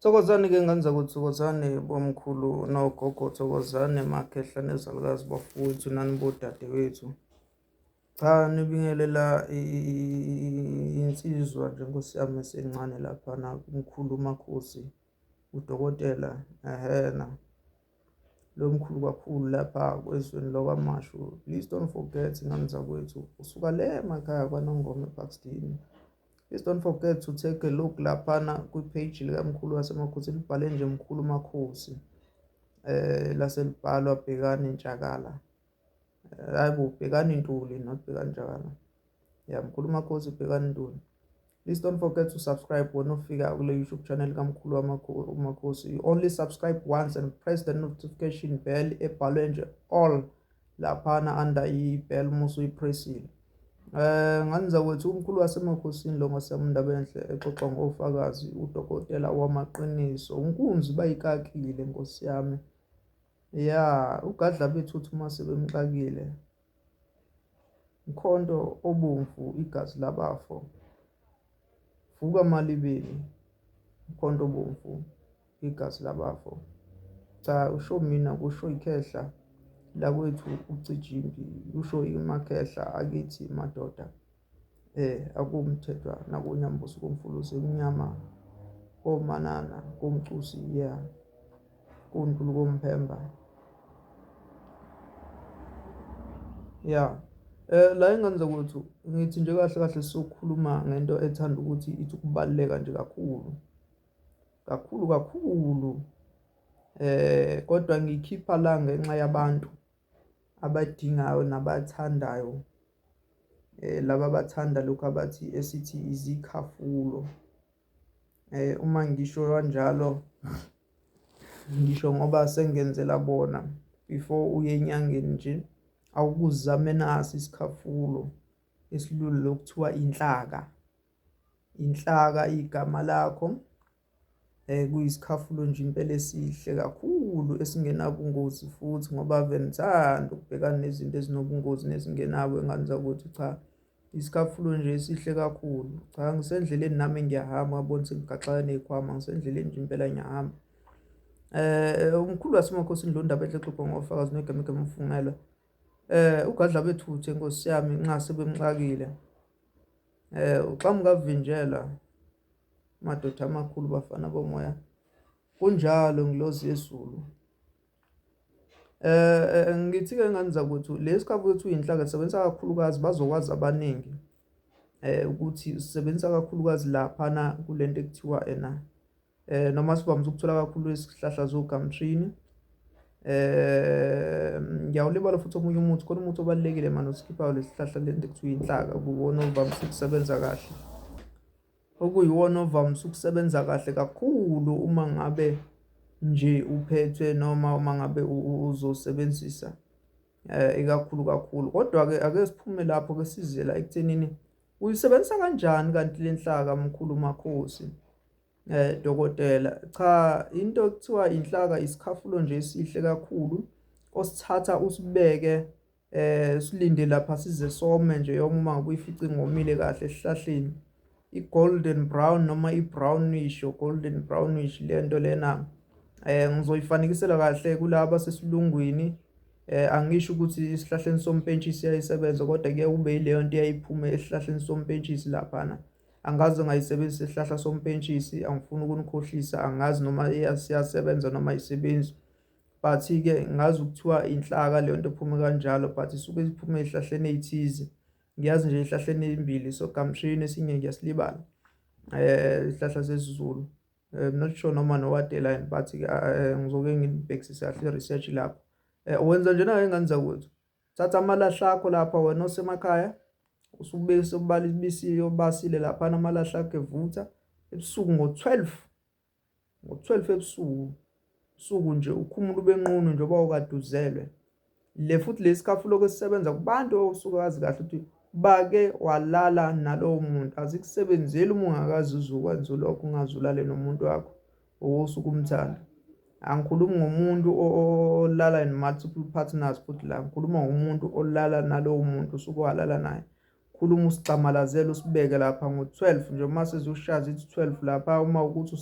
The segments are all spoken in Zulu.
Thokozani-ke ngane zakwethu, thokozani bomkhulu nogogo, thokozani makhehla nezalukazi bafowethu nani bodadewethu. Cha, nibingelela insizwa nje nkosi yami esencane laphana umkhulu uMakhosi, udokotela ehena lo mkhulu kakhulu lapha kwezweni lakwaMashu. Please don't forget ngane zakwethu, usuka le emakhaya kwaNongoma eParksdene. Please don't forget to take a look laphana kwi-page likamkhulu waseMakhosi libhale nje mkhulu Makhosi laselibhalwa Bhekani Ntshakala. Hayi bo, Bhekani Ntuli not Bhekani Ntshakala. Ya, mkhulu Makhosi Bhekani Ntuli. Please don't forget to subscribe when ufika kule YouTube channel kamkhulu waMakhosi. You only subscribe once and press the notification bell ebhalwe nje all laphana under i-bell uma usuyipressile. Ngane zakwethu umkhulu wasemakhosini lo ngasemndaba enhle exoxa ngofakazi udokotela wamaqiniso unkunzi bayikakile nkosi yami ya ugadla bethuthu uma sebemxakile mkhonto obomvu igazi labafo vuka malibeni mkhonto obomvu igazi labafo cha usho mina kusho ikhehla lakwethu ucijimbi kusho imakhehla akithi madoda akumthethwa nakunyambusi kumfulusi kumnyama komanana kumcusi yeah kuntulu komphemba ya la ingane zakwethu ngithi nje kahle kahle sokhuluma ngento ethanda ukuthi ithi ukubaluleka nje kakhulu kakhulu kakhulu kodwa ngikhipha la ngenxa yabantu abadingayo nabathandayo laba abathanda lokhu abathi esithi izikhafulo uma ngisho kanjalo ngisho ngoba sengenzela bona before uye enyangeni nje awukuzame nasi isikhafulo esilula lokuthiwa inhlaka. Inhlaka igama lakho kuyisikhafulo nje impela esihle kakhulu esingenabungozi futhi ngoba ave ngithanda ukubhekana nezinto ezinobungozi nezingenabo engane zakwethu. Cha, isikhafulo nje esihle kakhulu. Cha, ngisendleleni nami ngiyahamba ngabona sengigaxela ney'khwama ngisendleleni nje impela ngiyahamba. Umkhulu waseMakhosini lo Ndaba enhle exoxwa ngofakazi noGemegeme uMfungelwa. Ugadla bethuthe nkosi yami nxa sebemxakile. Uxamu kavinjelwa madoda amakhulu bafana bomoya. Kunjalo ngilozi yezulu. Ngithi ke ngane zakwethu lesi khafu ethu uyinhlaka sisebenzisa kakhulukazi bazokwazi abaningi ukuthi sisebenzisa kakhulukazi laphana kulento ekuthiwa ena noma sivamise ukuthola kakhulu isihlahla zogamtrini ngiyawulibala futhi omunye umuthi khona umuthi obalulekile manje osikhiphayo lesihlahla lento ekuthiwa inhlaka kuwona ovamise ukusebenza kahle okuyiwona ovamise ukusebenza kahle kakhulu uma ngabe nje uphethwe noma uma ngabe uzosebenzisa ikakhulu kakhulu kodwa-ke ake siphume lapho ke sizela ekuthenini uyisebenzisa kanjani kanti le nhlaka mkhulu makhosi dokotela cha into ekuthiwa inhlaka isikhafulo nje esihle kakhulu osithatha usibeke silinde lapha size some nje yoma uma ngabe uyifice ngomile kahle esihlahleni i-golden brown noma i-brownish or golden brownish lento lena ngizoyifanekisela kahle kulaba sesilungwini angisho ukuthi isihlahleni sompentshisi iyayisebenza kodwa kuye kube yileyo nto eyayiphume esihlahleni sompentshisi laphana angaze ngayisebenzisa isihlahla sompentshisi angifuni ukunikhohlisa angazi noma siyasebenza noma ayisebenzi but-ke ngazi ukuthiwa inhlaka leyo nto ephume kanjalo but isuke iphume ey'hlahleni ey'thize ngiyazi nje ey'hlahleni ey'mbili sogamshini esinye ngiyasilibala isihlahla sesiZulu I'm not sure noma nowadeline but ngizoke ngibhekisise kahle i-research lapho wenza njena-ke ngane zakwethu Thatha amalahle akho lapha wena osemakhaya usubese ubalibisile obasile laphana amalahle akho evutha ebusuku ngo-12 ngo-12 ebusuku usuku nje ukhumula ube nqunu njengoba ukade uzelwe le futhi lesi khafu lokho esisebenza kubantu osuke wazi kahle ukuthi bake walala nalowo muntu azikusebenzeli uma ungakazi uzukwenza lokho ungaze ulale nomuntu wakho osuke umthanda angikhulumi ngomuntu olala in multiple partners futhi la ngikhuluma ngomuntu olala nalowo muntu usuke walala naye khuluma usixamalazele usibeke lapha ngo-12 nje uma seziyoshaya zithi 12 lapha uma ukuthi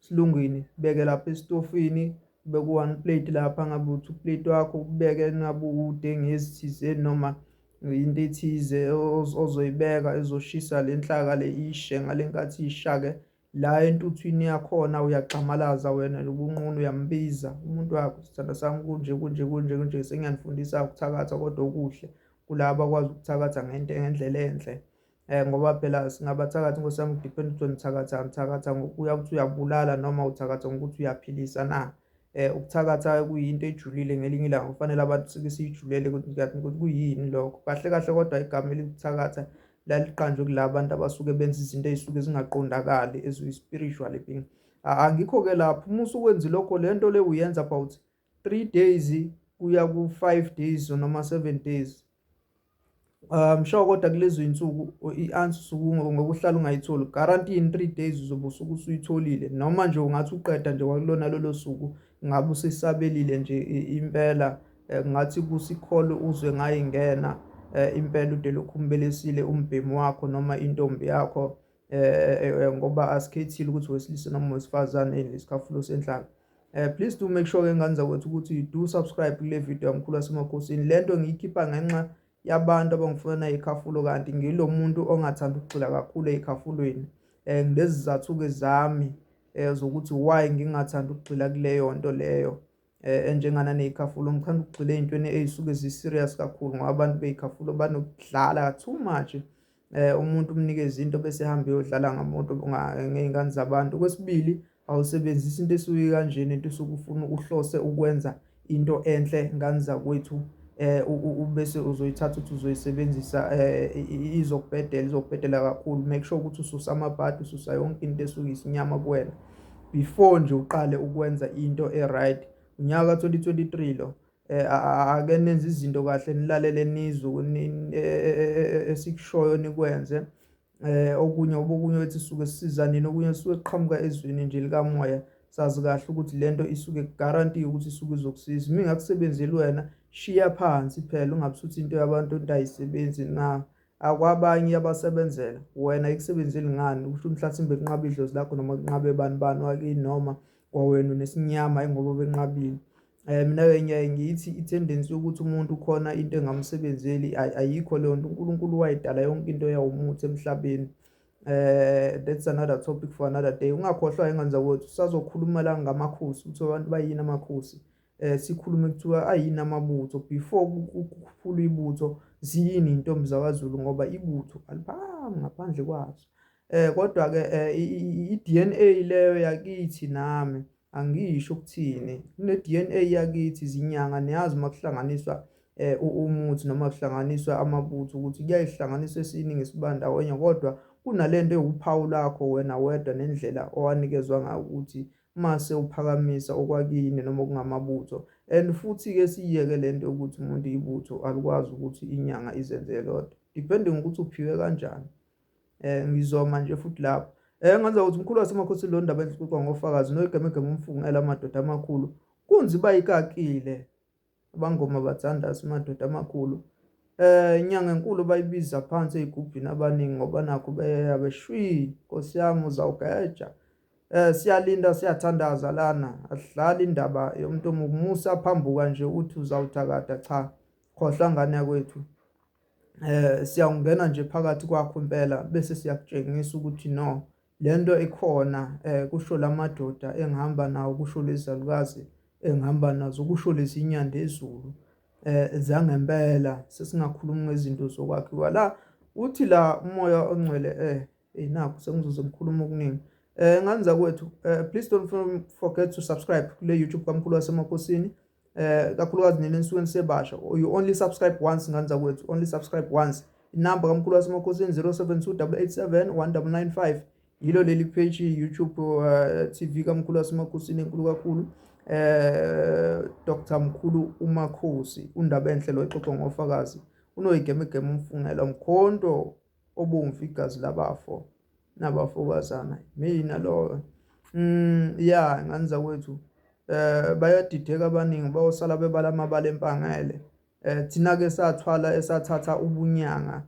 Silungini beke lapha esitofini, ubeke u-one plate lapha, ngabe u-two plate wakho, ubeke ngabe udengezi thizeni noma into ethize ozoyibeka ezoshisa le nhlaka le ishe. Ngale nkathi isha-ke la entuthwini yakhona uyagxamalaza wena lobunqunu, uyambiza umuntu wakho, sithanda sami, kunje kunje kunje kunje, sengiyanifundisa ukuthakatha kodwa okuhle kulaba abakwazi ukuthakatha ngento ngendlela enhle. Ngoba phela singabathakathi nkosi yami, kudepend ukuthi wena uthakatha uthakatha ngokuya ukuthi uyabulala noma uthakatha ngokuthi uyaphilisa na. Ukuthakatha kuyinto ejulile, ngelinye ilanga kufanele abantu sike siyijulele ukuthi kuyini lokho kahle kahle, kodwa igama elikuthakatha laliqanjwe kulaba bantu abasuke benza izinto ey'suke zingaqondakali eziyi-spiritual being. Angikho-ke lapho, uma usukwenzi lokho le nto le uyenza about 3 days kuya ku-5 days noma 7 days. Sure, kodwa kulezi zinsuku i-answer usuke ngokuhlala ungayitholi, guarantee in 3 days uzobe usuke usuyitholile, noma nje ungathi uqeda nje kwakulona lolo suku ngabe usesabelile nje impela. Ngathi kusikholo uzwe ngayingena impela ude lokhu umbelesile umbhemu wakho noma intombi yakho, ngoba asikhethile ukuthi wesilisa noma wesifazane nesikhafulo senhlaka. Please do make sure ke ngane zakwethu ukuthi you do subscribe kule video yamkhulu wasemakhosini. Lento ngiyikhipha ngenxa yabantu abangifuna ikhafulo, kanti ngilo muntu ongathanda ukugxila kakhulu ey'khafulweni. Ngilezi zathu-ke zami zokuthi why ngingathanda ukugxila kuleyo nto leyo enjengana ney'khafulo. Ngithanda ukugxila ey'ntweni ey'suke zi-serious kakhulu ngoba abantu bey'khafulo banokudlala too much. Umuntu umnikeze into bese ehamba eyodlala ngamuntu ngey'ngane zabantu. Okwesibili, awusebenzisi into esuke kanjena, into esuke ufuna uhlose ukwenza into enhle ngane zakwethu, ubese uzoyithatha ukuthi uzoyisebenzisa, izokubhedela, izokubhedela kakhulu. Make sure ukuthi ususa amabhadi, ususa yonke into esuke isinyama kuwena before nje uqale ukwenza into e-right. Unyaka ka-2023 lo, ake nenze izinto kahle, nilalele, nizwe esikushoyo, nikwenze. Okunye okunye ethi sisuke sisiza nini, okunye suke kuqhamuka ezweni nje likamoya, sazi kahle ukuthi lento isuke guarantee ukuthi isuke izokusiza. Uma ingakusebenzeli wena, shiya phansi phela, ungabe usuthi into yabantu into ayisebenzi na. Akwabanye iyabasebenzela, wena ikusebenzeli ngani? Kusho mhlasimbe kunqaba idlozi lakho noma kunqabe bani bani wakini noma kwawena unesinyama ingoba benqabile. Mina-ke ngiyaye ngithi i-tendency yokuthi umuntu khona into engamsebenzeli ayikho leyo nto. UNkulunkulu wayidala yonke into yawumuthi emhlabeni. That's another topic for another day. Ungakhohlwa ingane zakwethu, sisazokhuluma la ngamakhosi ukuthi abantu bayini amakhosi. Sikhulume kuthiwa ayini amabutho, before kukhuphulwa ibutho ziyini iy'ntombi zakwaZulu, ngoba ibutho aliphakami ngaphandle kwazo. Kodwa-ke i-DNA leyo yakithi, nami angisho ukuthini, kune-DNA yakithi izinyanga, niyazi uma kuhlanganiswa umuthi noma kuhlanganiswa amabutho ukuthi kuyayihlanganiswa esiningi sibandawonye, kodwa kunalento ewuphawu lakho wena wedwa nendlela owanikezwa ngayo ukuthi mase uphakamisa okwakini noma okungamabutho. And futhi-ke siyeke lento yokuthi umuntu ibutho alikwazi ukuthi inyanga izenzele lodwa, depending ukuthi uphiwe kanjani. Ngizoma nje futhi lapho. Ngenza ukuthi umkhulu wasemakhosini lo ndaba enhluxoxwa ngofakazi noyigemegeme umfungela amadoda amakhulu kunzi bayikakile abangoma bathanda madoda amakhulu. Inyanga enkulu bayibiza phansi ey'gubhini abaningi ngoba nakho beya beshwi, Nkosi yami uzawugeja. Siyalinda, siyathandaza lana, asidlali indaba yomuntu omubi. Musa phambuka nje uthi uzawuthakatha, cha, khohlwa ngane yakwethu. Siyawungena nje phakathi kwakho impela bese siyakutshengisa ukuthi no, lento ikhona, kusho lamadoda engihamba nawo, kusho lezalukazi engihamba nazo, kusho lezi nyanda ezulu zangempela. Sesingakhulumi ngezinto zokwakhiwa la, uthi la umoya ongcwele nakho sengizoze ngikhuluma okuningi. Ngane zakwethu, please don't forget to subscribe kule YouTube kaMkhulu wasemakhosini, kakhulukazi nina enisuke nisebasha. You only subscribe once, ngane zakwethu, only subscribe once. Inamba kaMkhulu wasemakhosini 072 887 1995, yilo leli page YouTube TV kaMkhulu wasemakhosini enkulu kakhulu, Dr Mkhulu uMakhosi, undaba enhle lo exoxwa ngofakazi, unoyigemegeme umfungela mkhonto obomvu igazi labafo nabafokazana, mina loyo. Ya, ngane zakwethu, bayadideka abaningi, bayosala bebala amabala empangele. Thina ke sathwala, esathatha ubunyanga,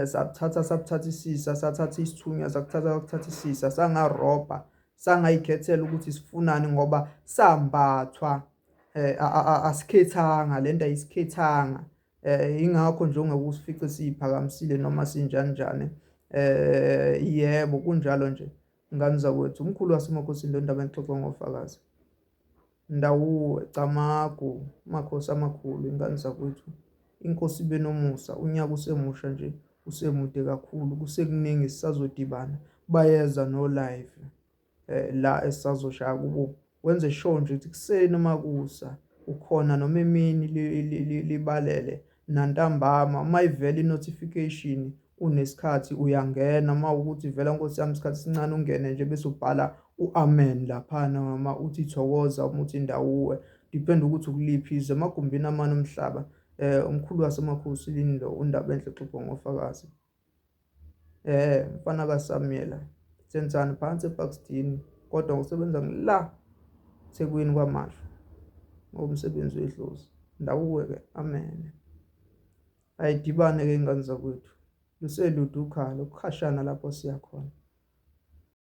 sabuthatha, sabuthathisisa, sathatha isithunywa, sakuthatha, sakuthathisisa, sangarobha. Sangayikhethela ukuthi sifunani ngoba sambathwa eh asikhethanga lento ayisikhethanga eh ingakho nje ungeke usifice siyiphakamisile noma sinjani njani eh yebo kunjalo nje ngane zakwethu umkhulu wasemakhosini lo ndaba engixoxa ngofakazi Ndawuwe, Camagu, Makhosi amakhulu, ingane zakwethu. Inkosi ibe nomusa, unyaka usemusha nje, usemude kakhulu, kusekuningi sisazodibana. Bayeza no-live eh, la esisazoshaya kubo. Wenze sure nje ukuthi kuseni uma kusa ukhona noma emini libalele nantambama uma ivela i-notification unesikhathi uyangena uma ukuthi vela nkosi yami isikhathi sincane ungene nje bese ubhala u-amen laphana noma uthi thokoza uma uthi ndawuwe depend ukuthi ukuliphi izwe emagumbini amane omhlaba eh umkhulu wasemakhosini lo undaba enhle xubho ngofakazi eh mfana kaSamuela senzani phansi ePakistan kodwa ngokusebenza ngila Thekwini kwaMashu ngomsebenzi wedlozi ndawuwe ke amen Ayidibane ke ingane zakwethu. Luselude ukhalo, kukhashana lapho siya khona.